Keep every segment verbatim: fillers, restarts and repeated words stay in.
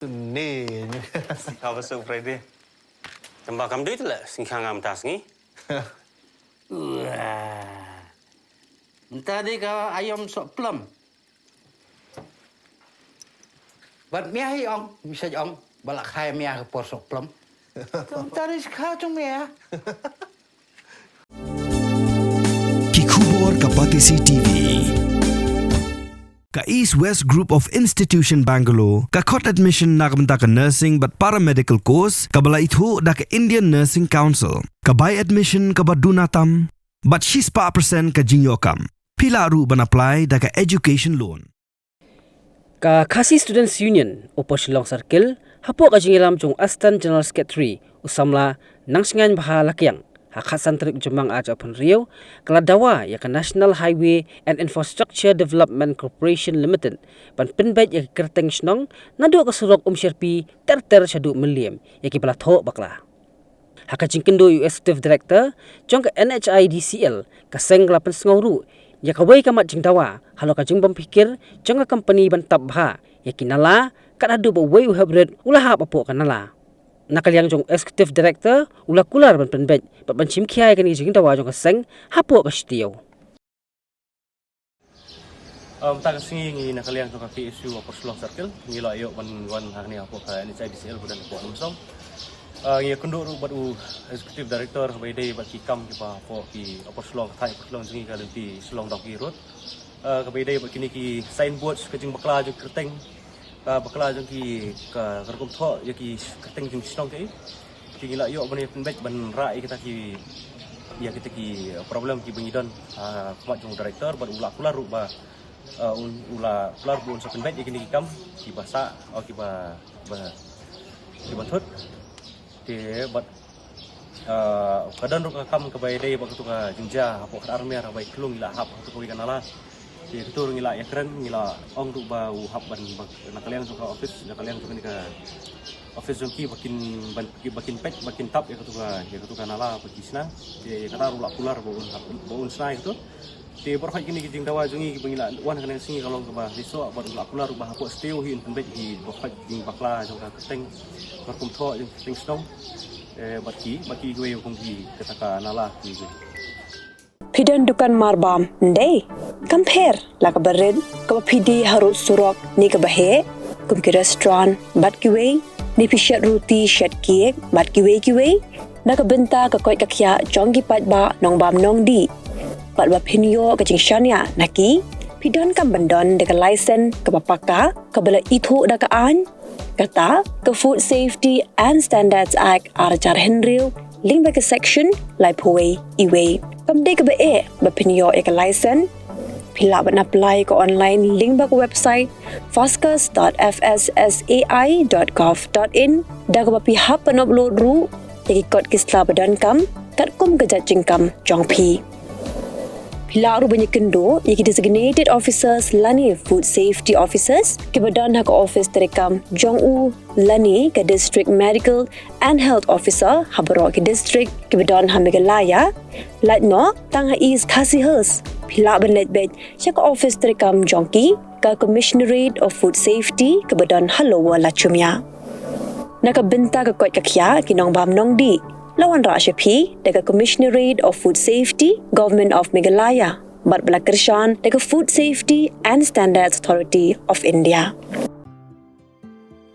Ni. Ka ba suk Friday. Tamba kam dei te la sing khang am tas ngi. Wah. Mynta dei ka aïom sohplem. Bad mia hi ong, misa ong, ba la khai mia ka por sohplem. Mynta dei skha jong mia. Ki khubor ka Batesi T V. Ka East West Group of Institution Bangalore ka khot admission na ka bynta ka nursing bad paramedical course kaba la ithuh da ka Indian Nursing Council. Ka bai admission kaba duna tam bad shispah percent ka jingïoh kam. Phi lah ruh ban apply da ka education loan. Ka Khasi Students Union, Upper Shillong Circle, hapoh ka jingïalam jong Assistant General Secretary, u samla Nangshngain Bha Lakiang, ha khatsan tarik Jymmang arhajar arphew hynriew, ka la dawa ïa ka National Highway and Infrastructure Development Corporation Limited ban pynbeit ïa ka kyrteng shnong naduh ka surok Umshyrpi ter ter shaduh Mylliem ïa kiba la thoh bakla. Ha ka jingkynduh u Executive Director jong ka N H I D C L, ka seng ka la pynsngew ruh ïa kawei ka mat jingdawa halor ka jingbym phikir jong ka kompani ban tap bha ïa ki nala, kat haduh ba uwei u heprit u la hap hapoh ka nala. Na ka liang jong u Executive Director, u la kular ban pynbeit bad ban shim khia ïa kane ka jingdawa jong ka seng hapoh ka shuti. Mynta ka sngi ngi na ka liang jong ka K S U Upper Shillong Circle ngi la ïoh ban wan hangne hapoh ka N H I D C L ba don hapoh Nongmynsong. Ngi ïakynduh ruh bad u Executive Director ba ïadei bad ki kam kiba hapoh ki Upper Shillong, ka thaiñ Upper Shillong jong ngi, ka lynti Shillong Dawki Road. Kaba ïadei bad kine ki signboards, ka jingbakla jong ki kyrteng, ka bakla jong ki, ka, ka rukom thoh ïa ki kyrteng jong ki shnong kaei. Te ngi la ïoh ban ïa pynbeit ban rah ïa kita ki, ïa kita ki problem kiba ngi don ha khmat jong u Director, bad u la kular ruh ba, eh, un, u la kular ba un sa pynbeit ïa kine ki kam kiba sah, oh, kiba, ba, kiba thut. Te bad, eh, ka don ruh ka kam kaba ïadei bad kato ka jingjia hapoh Khatar Mer, ha Bai Khlung, i la hap ha kato kawei ka nala. Te kato ruh ngi la ïakren, ngi la ong ruh ba u hap ban, ba na ka liang jong ka office, na ka liang jong kane ka office jong ki, ba kin ban, ba kin peit, ba kin tap ïa kato ka, ïa kato ka nala ba ki shna. Te ïa kata ruh la kular ba un hap, ba un shna ïa kato. Te baroh kine ki jingdawa jong ngi kiba ngi la wan ha kane ka sngi ka long kaba risoh, bad u la kular ruh ba hapoh shuti hi un pynbeit hi baroh ki jingbakla jong ka kyrteng, ka rukom thoh jong ka kyrteng shnong. Eh, bad ki, bad kiwei kum ki, kata ka nala kiwei. Phi don dukan marbam, ym dei? Kam pher la kaba rit, kaba phi die harud surok ne kaba heh, kum ki restaurant bad kiwei, ne phi shet ruti, shet cake bad kiwei kiwei. Na ka bynta ka koit ka khiah jong ki paidbah nongbam nongdih, bad ba phin ïoh ka jingshaniah na ki, phi donkam ban don da ka license kaba paka, kaba la ithuh da ka aiñ. Kata ka Food Safety and Standards Act arhajar hynriew, lyngba ka section laiphew wei E wei. Kam dei kaba eh ba phin ïoh ïa ka license. Phi lah ban apply ka online lyngba ka website fascus dot F S S A I dot gov dot in, da kaba phi hap ban upload ruh ïa ki kot ki sla ba donkam katkum ka jait jingkam jong phi. Phi lah ruh ban ïakynduh ïa ki designated officers lane food safety officers kiba don ha ka office treikam jong u lane ka District Medical and Health Officer ha baroh ki district kiba don ha Meghalaya. Lait noh tang ha East Khasi Hills, phi lah ban leit beit sha ka office treikam jong ki, ka Commissionerate of Food Safety kaba don ha Lower Lachumia. Na ka bynta ka koit ka khiah ki nongbam nongdih, la wanrah sha phi da ka Commissionerate of Food Safety, Government of Meghalaya, bad ba la kyrshan da ka Food Safety and Standards Authority of India.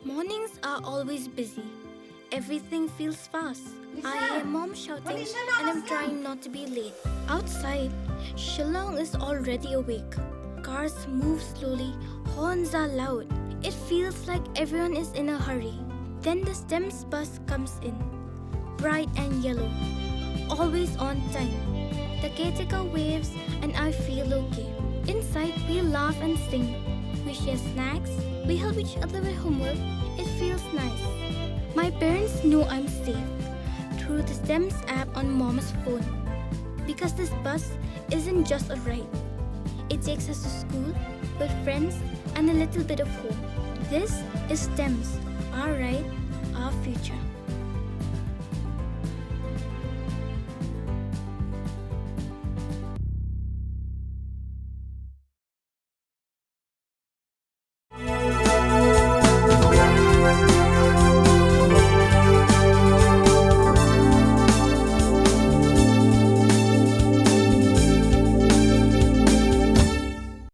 Mornings are always busy. Everything feels fast. I hear mom shouting and I'm trying not to be late. Outside, Shillong is already awake. Cars move slowly, horns are loud. It feels like everyone is in a hurry. Then the STEMS bus comes in, bright and yellow, always on time. The caretaker waves and I feel okay. Inside, we laugh and sing. We share snacks. We help each other with homework. It feels nice. My parents know I'm safe through the STEMS app on mom's phone. Because this bus isn't just a ride. It takes us to school, with friends, and a little bit of hope. This is STEMS, our ride, our future.